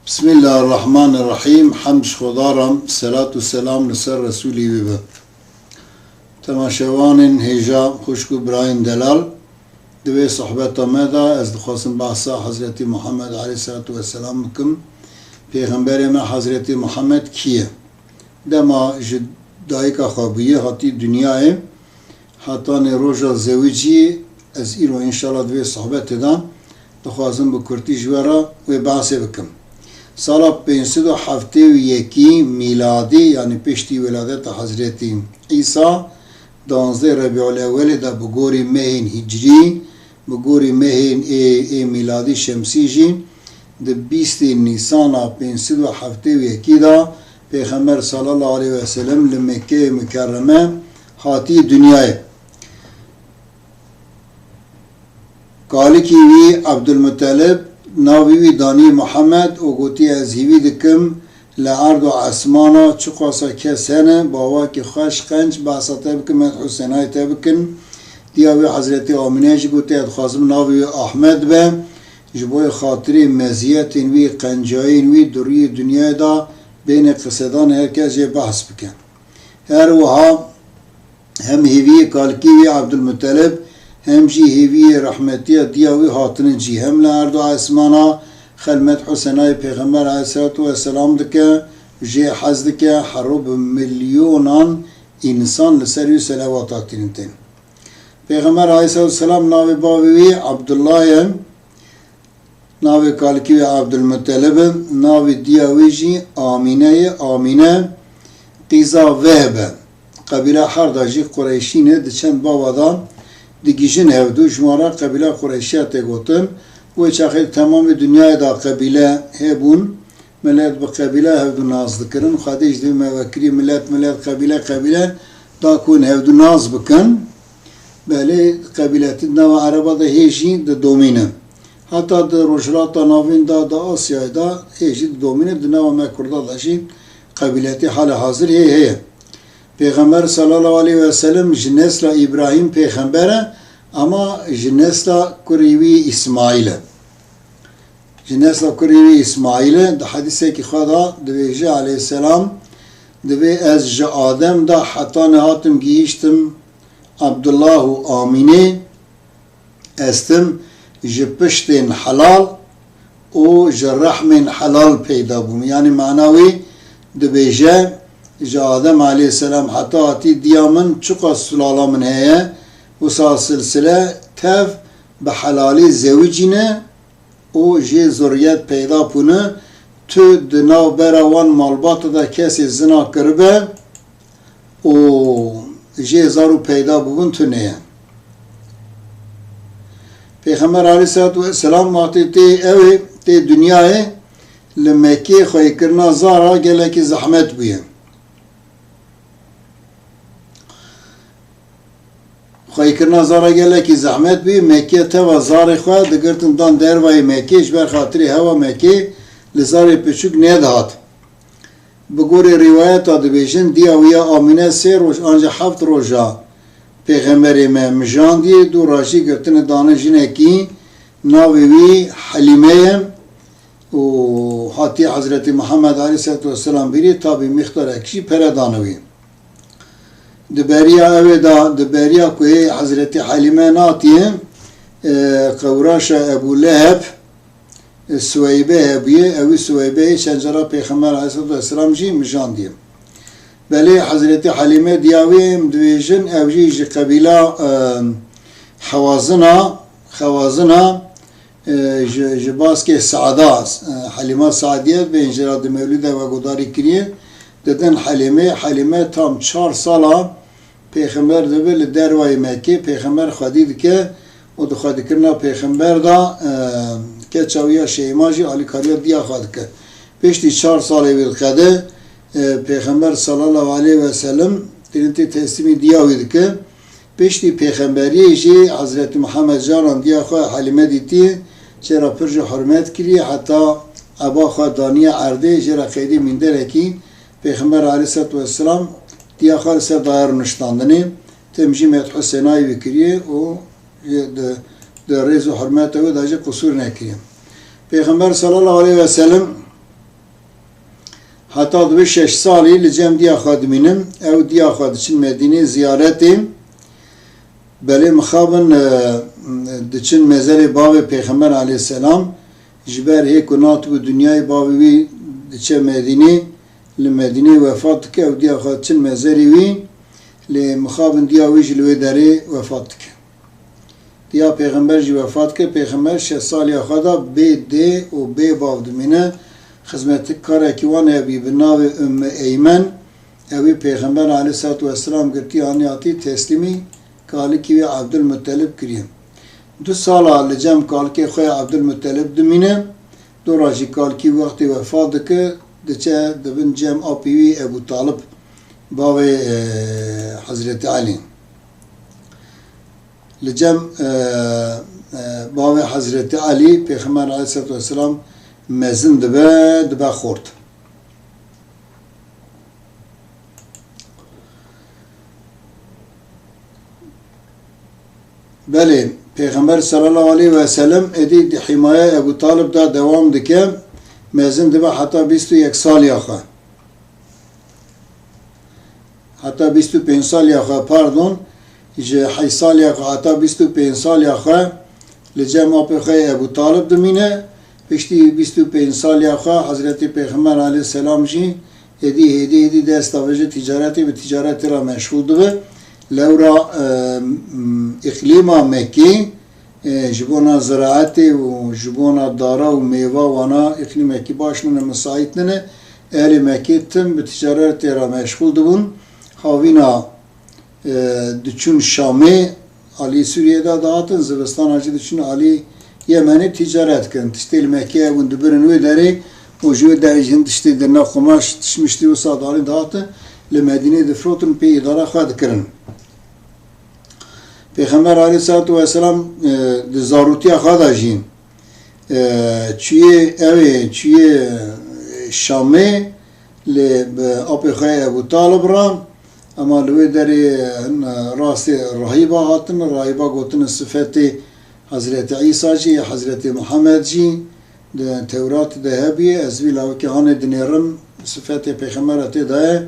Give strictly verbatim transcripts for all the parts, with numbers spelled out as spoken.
Bismillahirrahmanirrahîm. Hemd ji Xweda re, selat û selam li ser Resûlî wî be. Temaşevanên hêja, xwişk û birayên delal, di vê sohbeta me de ez dixwazim behsa Hezretî Muhammed aleyhisselatu vesselam bikim. Pêxemberê me Hezretî Muhammed kî ye? Dema ji dayika xwe bûye, hatî dinyayê, hetanê roja zewicî, ez îro înşallah di vê sohbetê de dixwazim bi kurtî ji we re wê behsê bikim. Sala pênc sed û heftê û yekî mîladî, yanî piştî wiladeta Hezretî Îsa, duwazdeh Rebîul Ewwelê de bi gorî mehên hicrî, bi gorî mehên ê, ê mîladî şemsî jî, di bîstê Nîsana pênc sed û heftê û yekî de Pêxember sallallahu aleyhi ve sellem li Mekkeyê Mikerreme hatiye dinyayê. Kalikî wî Ebdulmutelib, navê wî danî Muhammed û gotî, ez hêvî dikim li erd û esmana çiqasa kes hene, bawakî xweş, qenc, behsa te bikin, medh û senayê te bikin. Diya wî Hezretî Amîne jî gotî, ez dixwazim navê wî Ahmed be. Ji bo xatirê meziyetên wî, qencayên wî di rûyê dinyayê de bêne qisedan, her kes jê behs bike. Her wiha hem hêviyê kalikî wî Ebdulmutelib, hem jî hêviyê rehmetiya diya wî hatine cî. Hem li erd û esmana xelmet hûsenayê Pêxember aleyhisselatu vesselam dike, jê hez dike, hero bi milyonan însan li ser wî selewata tînin tên. Pêxember aleyhisselatu vesselam navê bavê wî Abdullah ye, navê kalikî wî Abdulmutelib e, navê diya wî jî Amîne ye. Amîne qîza Vehb e. Qebîla her da jî Qureyşî ne, di çend bava da digihîjin hevdu, ji wan re qebîla Qureyşiya tê gotin. Wê çaxê di temamê dinyayê de qebîle hebûn. Milet bi qebîle hevdu nas dikirin. Xwedê ji dê me vekirî milet, milet, qebîle, qebîle da ku hûn hevdu nas bikin. Belê qebîletî di nava Ereba de hê jî didomîne. Heta di Rojhilata Navîn de, di Asyayê de hê jî didomîne, di nava me Kurda de jî qebîletî hale hazir hê heye. Pêxember sallallahu aleyhi ve sellem ji nesla Îbrahîm pêxember e, ama ji nesla kurê wî Îsmaîl e. Ji nesla kurê wî Îsmaîlê di hedîsekî xwe de dibêje aleyhisselam, dibê ez ji Adem de heta nihatim gihîştim Abdullah û Amînê, ez tim ji piştên helal û ji rehmên helal peyda bûm. Yanî mana wî dibêje, ji Adem aleyhisselam heta hatî diya min çiqas sulala min heye, wisa silsile tev bi helalî zewicîne, û jê zurriyet peyda bûne, tu di navbera wan malbata de kesê zina kiribe û jê zarû peyda bûbûn tune ye. Pêxember aleyhisselatu vesselam wextê tê ewê, tê dinyayê, li Mekkê xweyîkirina zara gelekî zehmet bûye. Xweyîkirina zara gelekî zehmet bû. Mekkê teva zarê xwe digirtin dan dervayê Mekkê, ji ber xatirê hewa Mekkê li zarê piçûk nedihat. Bi gorê rîwayeta dibêjin, diya wî ya Amîne sê roj an jî heft roja Pêxemberê me mijandiye, du rajî girtine dane jinekî, navê wî Helîme ye û hatiye Hezretî Muhammed aleyhisselatu vesselam bîrî, tabî mîxtarek jî pere dane wî. Di beriya ewê de, di beriya ku hê Hezretî Helîme natiye, e, qewraşa Ebû Leheb, e, Suweybe hebûye, ewî Suweybe yê çend cara Pêxember aleyhisselatu vesselam jî mijandiye. Belê Hezretî Helîme diya wê em dibêjin, ew jî ji qebîla, e, Hewazina, Xewazina, e, ji, ji baskê Seada, e, Helîma Seadiye bên jê re di mewlûde vegudarî kiriye. Didin Helîmê, Helîme tam çar sala Pêxember dibe li dervayê Mekkê, Pêxember xwedî dike û di xwedîkirina Pêxember de, e, keça wî ya Şeyma jî alîkariya diya xwe dike. Piştî çar salê wî diqede, e, Pêxember sallallahu aleyhi ve sellem têne tê teslîmî diya wî dike. Piştî pêxemberiyê jî Hezretî Mihemed caran diya xwe Helîme dîtiye, jê re pir jî hurmet kiriye, heta eba xwe daniye erdê, jê re qeydî mînderekî Pêxember aleyhisselatu vesselam diya xwe li ser daye rûniştandinê, tim jî medh û senayê wî kiriye û jê di, di rêz û hurmeta wê de jî qusûr nekiriye. Pêxember sallallahu aleyhi ve sellem Heta dibe şeş salî li cem diya xwe dimînin. Ew diya xwe diçin Medînê ziyaretê. Belê mixabin, e, diçin mezerê bavê Pêxember aleyhisselam. Ji ber hê ku natibû dinyayê, bavê wî diçe Medînê, li Medînê wefat dike, ew diya xwe diçin mezerê wî. Lê mixabin diya wî jî li wê derê wefat dike. Diya Pêxember jî wefat kir. Pêxember şeş saliya xwe de bê dê û bê bav dimîne. Xizmetkarekî wan hebî bi navê Ümmü Eymen. Ewî Pêxember aleyhissalatu vesselam girtî, anî hatî teslîmî kalikî wî Abdulmuttalib kiriye. Du sala li cem kalikê xwe Abdulmuttalib dimîne. Dora jî kalikî wextê wefat dike, diçe dibin cem apî wî Ebu Talib, bavê, e, Hezretî Elî. Li cem, e, e, bavê Hezretî Elî, Pêxember aleyhissalatu vesselam mezin dibe, dibe xort. Belê, Pêxember sallallahu aleyhi ve sellem êdî di hîmaya Ebu Talib de dewam dike, mezin dibe heta bîst û yek saliya xwe. Heta bîst û pênc saliya xwe, pardon, ji heşt saliya xwe heta bîst û pênc saliya xwe li cem apê xwe yê Ebu Talib dimîne. Piştî bîst û pênc saliya xwe Hezretî Pêxember aleyhisselam jî êdî hêdî hêdî dest davêje tîcaretê, bi tîcaretê re meşxûl dibe. Lewra, e, m-, îqlîma Mekkê, e, ji bona ziraetê û ji bona dara û mêva wana îqlîmekî baş nine, misaît nine. Ehlê Mekkê tim bi tîcaretê re meşxûl dibûn. Havîna, e, diçûn Şamê, alî Sûriyê de dihatin, zivistana jî diçûn alî Yemenê tîcaret kirin. Tiştê li Mekkê hebûn dibirin wê derê û ji wê derê jî hin tiştê dirna xumaş, tişmiştî wisa dalî dihatin, li Medînê difirotin, pê îdara xwe dikirin. Pêxember aleyhissalatu vesselam, e, di zarûtiya xwe de jî, e, çûyê, ew ê çûyê, e, Şamê li, bi apê xwe Ebu Talib re, ema li wê derê hin, e, rastê rahîba hatin, rahîba gotin sifetê Hezretî Îsa jî, Hezretî Muhammed jî, di Tewratê de hebûye, ez vî lawikê hanê dinêrim, sifetê pêxembera tê de ye,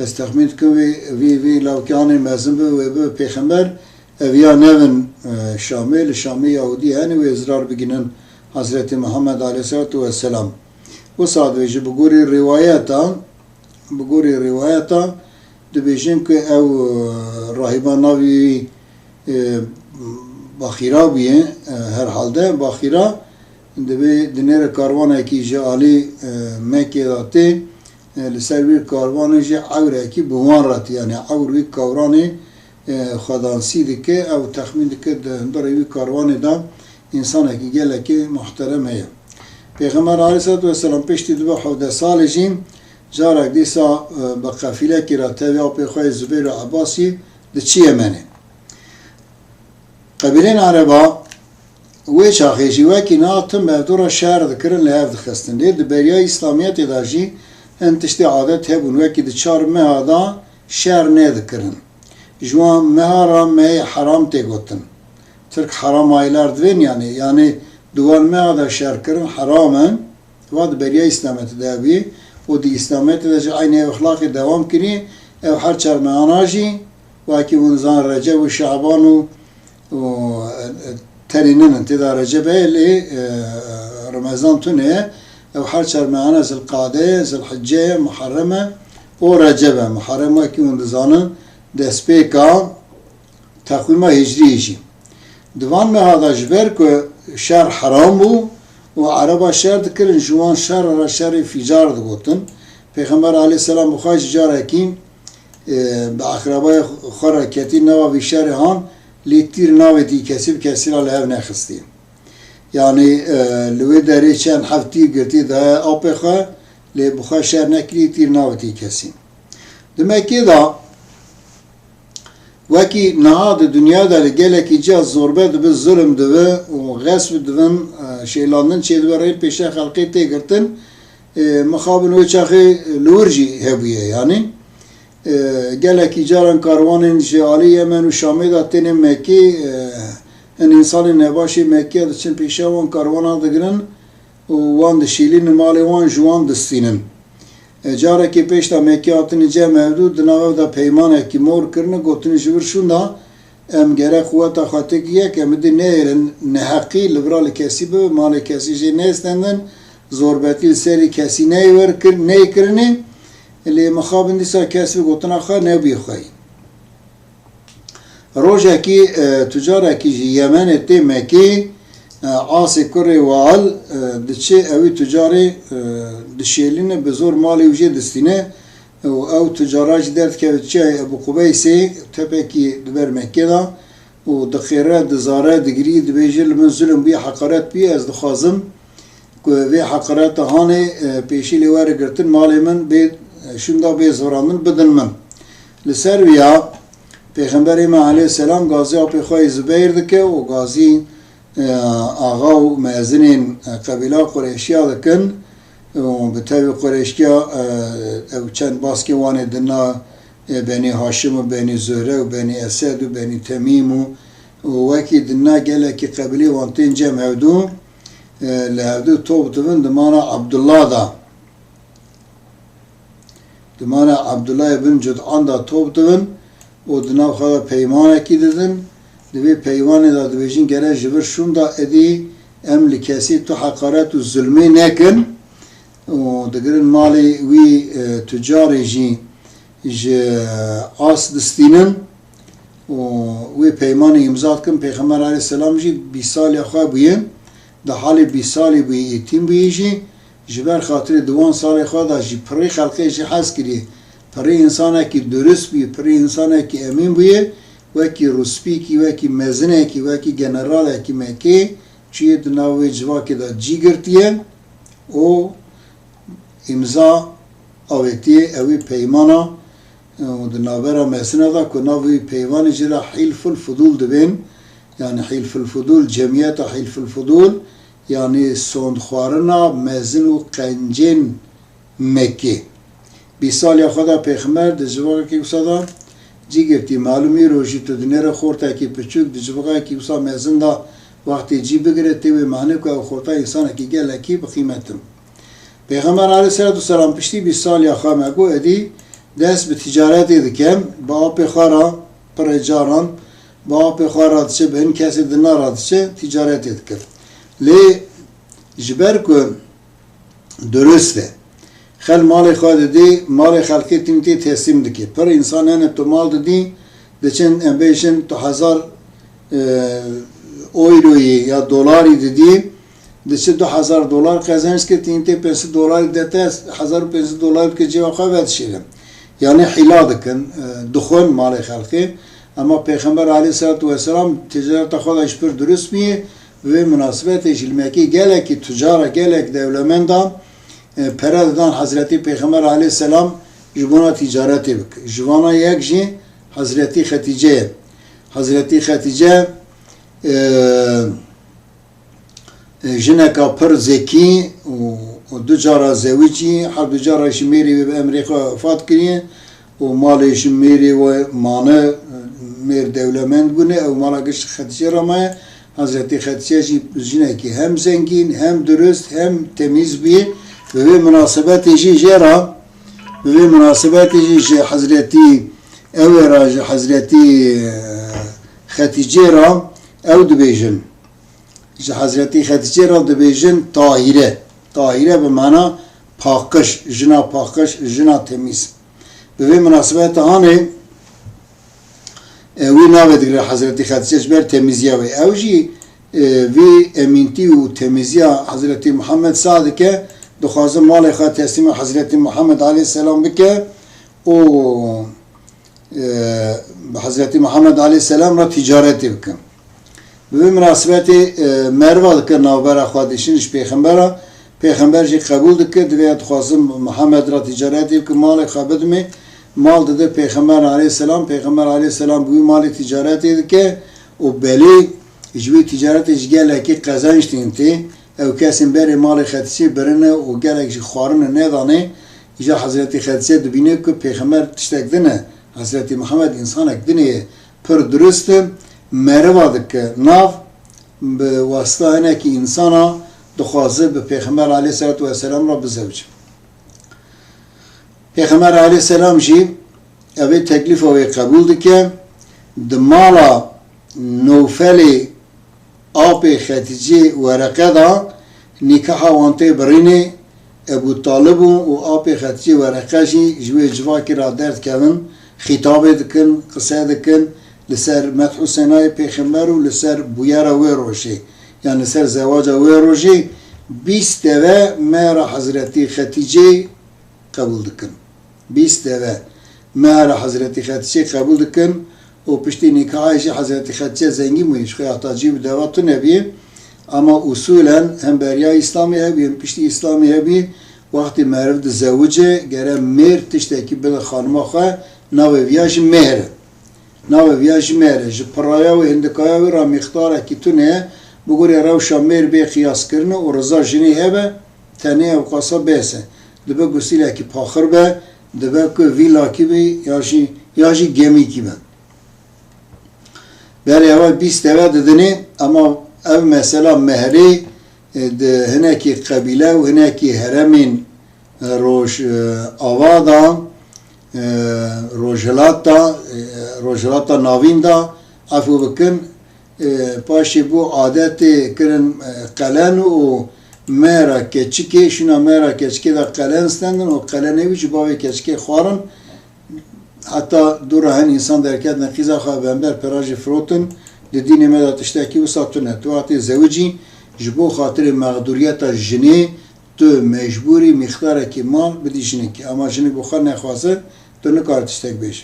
ez texmîn dikim vî, vî, vî lawikê hanê mezin bibe, wê bibe pêxember, ev ya nevin, e, Şamê, li Şamê Yahûdî hene, wê zirar bigînin Hezretî Muhammed aleyhisselatu vesselam. Wisa dibêje, bi gorî rîwayeta, bi gorî rîwayeta dibêjin ku ew, e, rahîba navê wî, e, Baxîra bûye, e, herhalde. Baxîra dibê dinêre karwanekî ji alî, e, Mekkê de tê, e, li ser wî karwanê jî ewrekî bi wan re tê, yanî ewr wî kawranê, e, xwedansî dike, ew texmîn dike di hundirê wî karwanê de însanekî gelekî muhterem heye. Pêxember aleyhisselatu vesselam piştî dibe hevdeh salê jî carek dîsa, e, bi qefîlekî re tevî apê xwe yê Zubeyr û Ebasî diçi Yemenê. Qebîlên Ereba wê çaxê jî wekî niha tim mevdû re şer dikirin, li hev dixistin. Lê di beriya Îslamiyetê de jî hin tiştê adet hebûn, wekî di çar meha de şer nedikirin. Ji wan meha re mehê heram tê gotin. Tirk haram aylar divên, yanî, yanî di wan meha de şer kirin heram in. Va di beriya Îslamiyetê de hebûyê û di Îslamiyetê de jî eynî ev exlaqê dewam kirî. Ev her çar mehana jî, wekî hûn zanin Receb û Şaban û, û, e, e, tenê nînin, tê de Receb heye, lê, e, Remezan tune ye. Ew her çar mehana Zilqade ye, Zilhicce ye, Muharrem e û Receb e. Muharrem wekî hûn dizanin destpêka teqwîma hicrî jî. Di van meha de ji ber ku şer heram bû û Ereba şer dikirin, ji wan şer re şerê fîcar digotin. Pêxember aleyhisselam bi xwe jî carekî, e, bi eqrebayê xwe re ketî nava vî şerê han, lê tîr navêtî kesî bi kesî re li hev nexistî. Yanî, e, li wê derê çend heb tîr girtî daye apê xwe, lê bi xwe şer nekirî, tîr navêtî kesî. Di Mekkê de wekî niha di dinya de li gelekî ciya zorbe dibe, zulm dibe û xesb dibin, e, şêlandin çêdibe, rê pêşe xelkê tê girtin. E, mixabin wê çaxê li wir jî hebûye, yanî, e, gelekî caran karwanên ji alî Yemen û Şamê de têne Mekkê, e, hin însanên nebaşê Mekkê diçin pêşiya wan karwana digirin û wan dişîlînin, malê wan ji wan distînin. E, carekê pêş de Mekkê hatine cem hevdû, di nav ev de peymanekî mor kirine, gotine ji vir şûnda, em gerek quweta xwe têkî yek, em êdî neyêrin, neheqî li vira li kesî bibe, malê kesî jê nêstendin, zorbetî li serî kesî neyê wer kir-, neyê kirinê, lê mixabin dîsa kes bi gotina xwe nebûye xweyî. Rojekî, e, tucarekî ji Yemenê tê Mekê, e, Asê kurê Wail, e, diçe ewî tucarê, e, dişêlîne, bi zor malê wî jê distîne û ew tucara jî derdikeve çiyayê Ebû Qubeysê, tepekî di ber Mekê de û diqêre, dizare, digirî, dibêje, li min zulm bûye, heqaret bûye, ez dixwazim ku vê heqareta hanê, e, pêşî lê were girtin, malê min bê, e, şûnda bê zorandin bidin min. Li ser wî ya Pêxemberê me aleyhisselam gazî apê xwe yê Zubeyr dike û gazî, e, axa û mezinên, e, qebîla Qureyşiya dikin û bi tevî Qureyşiya, e, ew çend baskê wan ê dina, e, Benî Haşim û Benî Zuhre û Benî Esed û Benî Temîm û, û wekî dina gelekî qebîlê wan tên cem hevdû. E, li hevdû top dibin di mala Abdullah da. Di mala Abdullah ibn Cud'an da top dibin û di nav xwe de peymanekî didin. Di vê peymanê de dibêjin, gere ji vir şûnda êdî em li kesî tu heqaret û zulmê nekin û digirin malê wî, e, tucarê jî ji As distînin. û wê peymanê îmza dikin. Pêxember aleyhisselam jî bîst saliya xwe bûye, di halê bîst salî bûye, êtîm bûye jî, ji ber xatirê di wan salê xwe de jî pirî xelqê jê hez kiriye. Pirî însanekî durist bûye, pirî însanekî emîn bûye, wekî rûspîkî, wekî mezinekî, wekî generalekî Mekê çûye di nav wê civakê de cî girtiye û îmza avêtiye ewî peymana, e, û di navbera mezina de ku navê wî peyvanê jê re Hîlful Fudûl dibên, yanî Hîlful Fudûl, cemiyeta Hîlful Fudûl, yanî sondxwarina mezin û qencên Mekkê. Bîst saliya xwe de Pêxember di civakekî wisa de cî girtî. Malûm îro jî tu dinêre xortekî piçûk di civakekî wisa mezin de wextê cî bigire, tê wê mane ku ew xorta însanekî gelekî bi qîmet in. Pêxember aleyhisselatu vesselam piştî bîst saliya xwe me got, êdî dest bi ticaretê dikim, bi apê xwe re pirê caran, bi apê xwe re diçe, bi hin kesê dina re diçe, ticaretê dikim. Lê ji ber ku durust e, xelk malê xwe didî, malê xelkê tînî tê teslîm dikê. Pir însan hene tu mal didî, diçin, em bêjin tu hezar, e, euroyê ya dolarî didî, diçe du hezar dolar qezenc kir, tînî tê pênc sed dolarî de te, hezar û pênc sed dolar bike cêba xwe vedişêre. Yanî hîla dikin, e, dixwin malê xelkê. Ema Pêxember aleyhisselatu vesselam ticareta xwe de jî pir durust bûye, bi vê minasebetê jî li Mekkê gelekî tucara, gelek dewlemenda, e, pere didan Hezretî Pêxember aleyhisselam ji bona ticaretê bike. Ji vana yek jî Hezretî Xetîce ye. Hezretî Xetîce, e, e, jineka pir zekî û, û du cara zewicî, her du cara jî mêrê wê bi emrê xwe wefat kiriye û malê ji mêrê wê mane, mêr dewlemend bûne, ew mala giş Xetîce re maye. Hezretî Xetîce jî jinekî hem zengîn, hem durist, hem temîz bûye. Bi vê minasebetê jî jê re, bi vê minasebetê jî ji Hezretî ew ê re, ji Hezretî, e, Xetîcê re ew dibêjin. Ji Hezretî Xetîcê re dibêjin Tahîre. Tahîre bi mana paqij, jina paqij, jina temîz. Bi vê minasebeta hanê, e, wî navê digire Hezretî Xetîce ji ber temîziya wê. Ew jî, e, vî emîntî û temîziya Hezretî Muhammed sa dike, dixwaze malê xwe teslîma Hezretî Muhammed aleyhisselam bike û e, bi Hezretî Muhammed aleyhisselam re tîcaretê bikin. Bi vê minasebetê, e, merva dike navbera xwe dişin ji Pêxembera. Pêxember jî qebûl dike, divê ya dixwazin Muhammed re tîcaretê bikin, malê xwe bidimê. Mal dide Pêxember aleyhisselam, Pêxember aleyhisselam bi wî malê tîcaretê dike û belê ji wî tîcaretê ji gelekî qezenc tîn tê. Ew kesên berê malê Xetîcê birine û gelek jî xwarine nedane. Îja Hezretî Xetîce dibîne ku Pêxember tiştek din e. Hezretî Muhammed însanek din ê ye, pir durist e, meriva dike nav, bi wasita hinekî însana dixwaze bi Pêxember aleyhisselatu vesselam re bizewce. Pêxember aleyhisselam jî evê teklîfa wê qebûl dike. Di mala Newfelê apê Xetîcê Wereqe de nîkaha wan tê birînê. Ebu Talib û, û apê Xetîcê Wereqe jî ji wê civakê re derdikevin, xîtabê dikin, qise dikin, li ser medh û senayê Pêxember û li ser bûyera wê rojê, yan li ser zewaca wê rojê bîst deve mehra Hezretî Xetîcê qebûl dikin. Bîst deve mehra Hezretî Xetîcê qebûl dikin û piştî nîkahê jî Hezretî Xetîce zengîn bûye, ji xwe heta cî bi deva tune bûye. Ama usûlen hem beriya Îslamê hebûye, hem piştî Îslamê hebûye, wextê meriv dizewice, gere mêr tiştekî bide xanima xwe, navê viya jî mehr e. Navê viya jî mehr e. Ji piraya wê, hindikaya wê re mîqdarekî tune ye, bi gorî rewşa mêr bê qiyaskirin û riza jinê hebe, tenê ewqasa bês e. Dibe gusîlekî paxir be, dibe ku vîlakî be ya jî, ya jî gemîkî be. Berê eva bîst deve didinê, ama ev mesela mehrê, e, di hinekî qebîle û hinekî heremên, e, roj, e, ava da, e, rojhilat da, e, rojhilata navîn da, efû bikin, e, paşê bû adetê kirin, e, qelen û mehra keçikê, şûna mehra keçikê de qelen stendin û qelenê wî ji bavê keçikê xwarin. Heta dû re hin însan derketin qîza xwe, bember pera jî firotin, di dînê me de tiştekî wisa tune. Tu wextê zewicî, ji bo xatirê mexdûriyeta jinê, tu mecbûrî mîqdarekî mal bidî jinekê. Ama jinik bi xwe nexwaze, tu nikarî tiştek bêjî.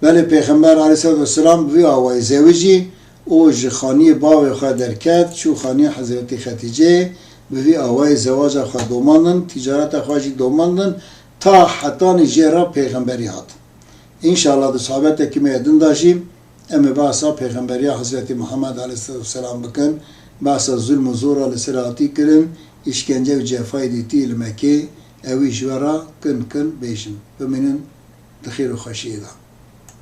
Belê Pêxember aleyhisselatu vesselam bi vî awayî zewicî û ji xaniyê bavê xwe derket, çû xaniyê Hezretî Xetîceyê, bi vî awayî zewaca xwe domandin, tîcareta xwe jî domandin, ta hetanî jê re Pêxemberî hat. Înşallah di sohbetekî me yê din de jî em ê behsa Pêxemberiya Hezretî Muhammed aleyhisselatu vesselam bikin, behsa zulm û zora li ser hatî kirin, îşkence û cefayê dîtî li Mekê, ewî ji we re kin kin bêjin. Bimînin di xêr û xweşiyê de.